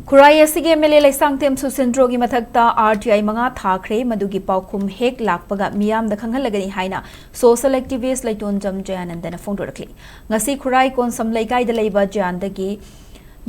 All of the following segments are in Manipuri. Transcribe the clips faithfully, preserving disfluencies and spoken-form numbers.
ꯈꯨꯔꯥꯏ ꯑꯁꯤꯒꯤ ꯑꯦꯝ ꯑꯦꯜ ꯑꯦ ꯂꯩꯁꯥꯡꯊꯦꯝ ꯁꯨꯁꯤꯟꯗ꯭ꯔꯣꯒꯤ ꯃꯊꯛꯇ ꯑꯥꯔ ꯇꯤ ꯑꯥꯏ ꯃꯉꯥ ꯊꯥꯈ꯭ꯔꯦ꯫ ꯃꯗꯨꯒꯤ ꯄꯥꯎꯈꯨꯝ ꯍꯦꯛ ꯂꯥꯛꯄꯒ ꯃꯤꯌꯥꯝꯗ ꯈꯪꯍꯜꯂꯒꯅꯤ ꯍꯥꯏꯅ ꯁꯣꯁꯤꯌꯦꯜ ꯑꯦꯛꯇꯤꯚꯤꯁ꯭ꯠ ꯂꯩꯇꯣꯟꯖꯝ ꯖꯌꯥꯅꯟꯗꯅ ꯐꯣꯡꯗꯣꯔꯛꯂꯤ꯫ ꯉꯁꯤ ꯈꯨꯔꯥꯏ ꯀꯣꯟꯁꯝ ꯂꯩꯀꯥꯏꯗ ꯂꯩꯕ ꯖꯌꯥꯟꯗꯒꯤ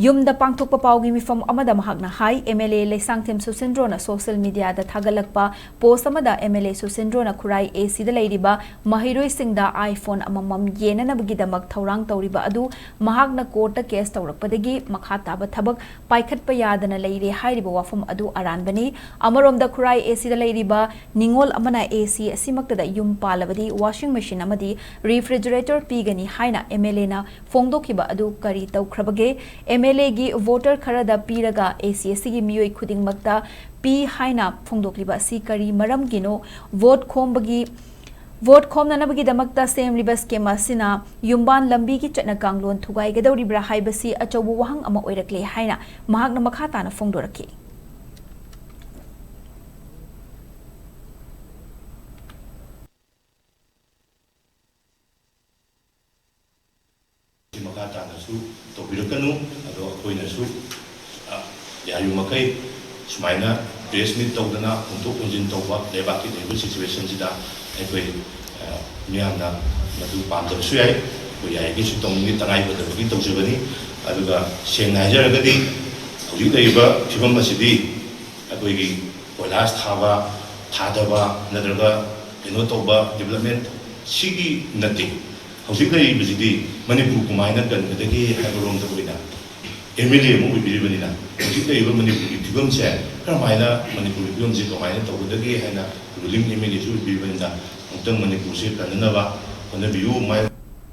ꯌꯨꯝꯗ ꯄꯥꯡꯊꯣꯛꯄ ꯄꯥꯎꯒꯤ ꯃꯤꯐꯝ ꯑꯃꯗ ꯃꯍꯥꯛꯅ ꯍꯥꯏ, ꯑꯦꯝ ꯑꯦꯜ ꯑꯦ ꯂꯩꯁꯥꯡꯊꯦꯝ ꯁꯨꯁꯤꯟꯗ꯭ꯔꯣꯅ ꯁꯣꯁꯤꯌꯦꯜ ꯃꯤꯗꯤꯌꯥꯗ ꯊꯥꯒꯠꯂꯛꯄ ꯄꯣꯁ꯭ꯠ ꯑꯃꯗ ꯑꯦꯝ ꯑꯦꯜ ꯑꯦ ꯁꯨꯁꯤꯟꯗ꯭ꯔꯣꯅ ꯈꯨꯔꯥꯏ ꯑꯦ ꯁꯤꯗ ꯂꯩꯔꯤꯕ ꯃꯍꯩꯔꯣꯏꯁꯤꯡꯗ ꯑꯥꯏꯐꯣꯟ ꯑꯃꯃꯝ ꯌꯦꯟꯅꯅꯕꯒꯤꯗꯃꯛ ꯊꯧꯔꯥꯡ ꯇꯧꯔꯤꯕ ꯑꯗꯨ ꯃꯍꯥꯛꯅ ꯀꯣꯔꯠꯇ ꯀꯦꯁ ꯇꯧꯔꯛꯄꯗꯒꯤ ꯃꯈꯥ ꯇꯥꯕ ꯊꯕꯛ ꯄꯥꯏꯈꯠꯄ ꯌꯥꯗꯅ ꯂꯩꯔꯦ ꯍꯥꯏꯔꯤꯕ ꯋꯥꯐꯝ ꯑꯗꯨ ꯑꯔꯥꯟꯕꯅꯤ꯫ ꯑꯃꯔꯣꯝꯗ ꯈꯨꯔꯥꯏ ꯑꯦ ꯁꯤꯗ ꯂꯩꯔꯤꯕ ꯅꯤꯉꯣꯜ ꯑꯃꯅ ꯑꯦ ꯁꯤ ꯑꯁꯤꯃꯛꯇꯗ ꯌꯨꯝ ꯄꯥꯜꯂꯕꯗꯤ ꯋꯥꯁꯤꯡ ꯃꯦꯁꯤꯟ ꯑꯃꯗꯤ ꯔꯤꯐ꯭ꯔꯤꯖꯔꯦꯇꯔ ꯄꯤꯒꯅꯤ ꯍꯥꯏꯅ ꯑꯦꯝ ꯑꯦꯜ ꯑꯦꯅ ꯐꯣꯡꯗꯣꯛꯈꯤꯕ ꯑꯗꯨ ꯀꯔꯤ ꯇꯧꯈ꯭ꯔꯕꯒꯦ? ꯑꯦꯝ ꯑꯦꯜ ꯑꯦꯒꯤ ꯚꯣꯇꯔ ꯈꯔꯗ ꯄꯤꯔꯒ ꯑꯦ ꯁꯤ ꯑꯁꯤꯒꯤ ꯃꯤꯑꯣꯏ ꯈꯨꯗꯤꯡꯃꯛꯇ ꯄꯤ ꯍꯥꯏꯅ ꯐꯣꯡꯗꯣꯛꯂꯤꯕ ꯑꯁꯤ ꯀꯔꯤ ꯃꯔꯝꯒꯤꯅꯣ? ꯚꯣꯠ ꯈꯣꯝꯕꯒꯤ ꯚꯣꯠ ꯈꯣꯝꯅꯅꯕꯒꯤꯗꯃꯛꯇ ꯁꯦꯝꯂꯤꯕ ꯁ꯭ꯀꯤꯝ ꯑꯁꯤꯅ ꯌꯨꯝꯕꯥꯟ ꯂꯝꯕꯤꯒꯤ ꯆꯠꯅ ꯀꯥꯡꯂꯣꯟ ꯊꯨꯒꯥꯏꯒꯗꯧꯔꯤꯕ꯭ꯔꯥ ꯍꯥꯏꯕꯁꯤ ꯑꯆꯧꯕ ꯋꯥꯍꯪ ꯑꯃ ꯑꯣꯏꯔꯛꯂꯦ ꯍꯥꯏꯅ ꯃꯍꯥꯛꯅ ꯃꯈꯥ ꯇꯥꯅ ꯐꯣꯡꯗꯣꯔꯛꯈꯤ꯫ ꯃꯈꯥ ꯇꯥꯅꯁꯨ ꯇꯧꯕꯤꯔꯛꯀꯅꯨ꯫ ꯑꯗꯣ ꯑꯩꯈꯣꯏꯅꯁꯨ, ꯑ, ꯌꯥꯔꯤꯕ ꯃꯈꯩ ꯁꯨꯃꯥꯏꯅ ꯄ꯭ꯔꯦꯁ ꯃꯤꯠ ꯇꯧꯗꯅ ꯍꯣꯡꯗꯣꯛ ꯍꯣꯡꯖꯤꯟ ꯇꯧꯕ ꯂꯩꯕꯥꯛꯀꯤ ꯂꯩꯔꯤꯕ ꯁꯤꯆꯨꯋꯦꯁꯟꯁꯤꯗ ꯑꯩꯈꯣꯏ, ꯑ, ꯃꯤꯌꯥꯝꯅ ꯃꯗꯨ ꯄꯥꯝꯗꯕꯁꯨ ꯌꯥꯏ꯫ ꯑꯩꯈꯣꯏ ꯌꯥꯔꯤꯈꯩ ꯁꯤ ꯇꯧꯅꯤꯡꯗꯦ, ꯇꯉꯥꯏ ꯐꯗꯕꯒꯤ ꯇꯧꯖꯕꯅꯤ꯫ ꯑꯗꯨꯒ ꯁꯦꯡꯅ ꯍꯥꯏꯖꯔꯒꯗꯤ ꯍꯧꯖꯤꯛ ꯂꯩꯔꯤꯕ ꯐꯤꯕꯝ ꯑꯁꯤꯗꯤ ꯑꯩꯈꯣꯏꯒꯤ ꯀꯣꯏꯂꯥꯁ ꯊꯥꯕ, ꯊꯥꯗꯕ ꯅꯠꯇ꯭ꯔꯒ ꯀꯩꯅꯣ ꯇꯧꯕ, ꯗꯤꯕꯂꯞꯃꯦꯟ ꯁꯤꯒꯤ ꯅꯠꯇꯦ꯫ ꯍꯧꯖꯤꯛ ꯂꯩꯔꯤꯕꯁꯤꯗꯤ ꯃꯅꯤꯄꯨꯔ ꯀꯃꯥꯏꯅ ꯀꯟꯒꯗꯒꯦ ꯍꯥꯏꯕꯔꯣꯝꯗ ꯑꯣꯏꯅ ꯑꯦꯝ ꯑꯦꯜ ꯑꯦ ꯑꯃ ꯑꯣꯏꯕꯤꯔꯤꯕꯅꯤꯅ, ꯍꯧꯖꯤꯛ ꯂꯩꯔꯤꯕ ꯃꯅꯤꯄꯨꯔꯒꯤ ꯐꯤꯕꯝꯁꯦ ꯀꯔꯝꯍꯥꯏꯅ, ꯃꯅꯤꯄꯨꯔꯒꯤ ꯐꯤꯕꯝꯁꯦ ꯀꯃꯥꯏꯅ ꯇꯧꯒꯗꯒꯦ ꯍꯥꯏꯅ ꯔꯨꯂꯤꯡ ꯑꯦꯝ ꯑꯦꯜ ꯑꯦꯁꯨ ꯑꯣꯏꯕꯤꯔꯤꯕꯅꯤꯅ, ꯑꯃꯨꯛꯇꯪ ꯃꯅꯤꯄꯨꯔꯁꯦ ꯀꯟꯅꯅꯕ ꯍꯣꯠꯅꯕꯤꯌꯨ꯫ ꯃꯥꯏ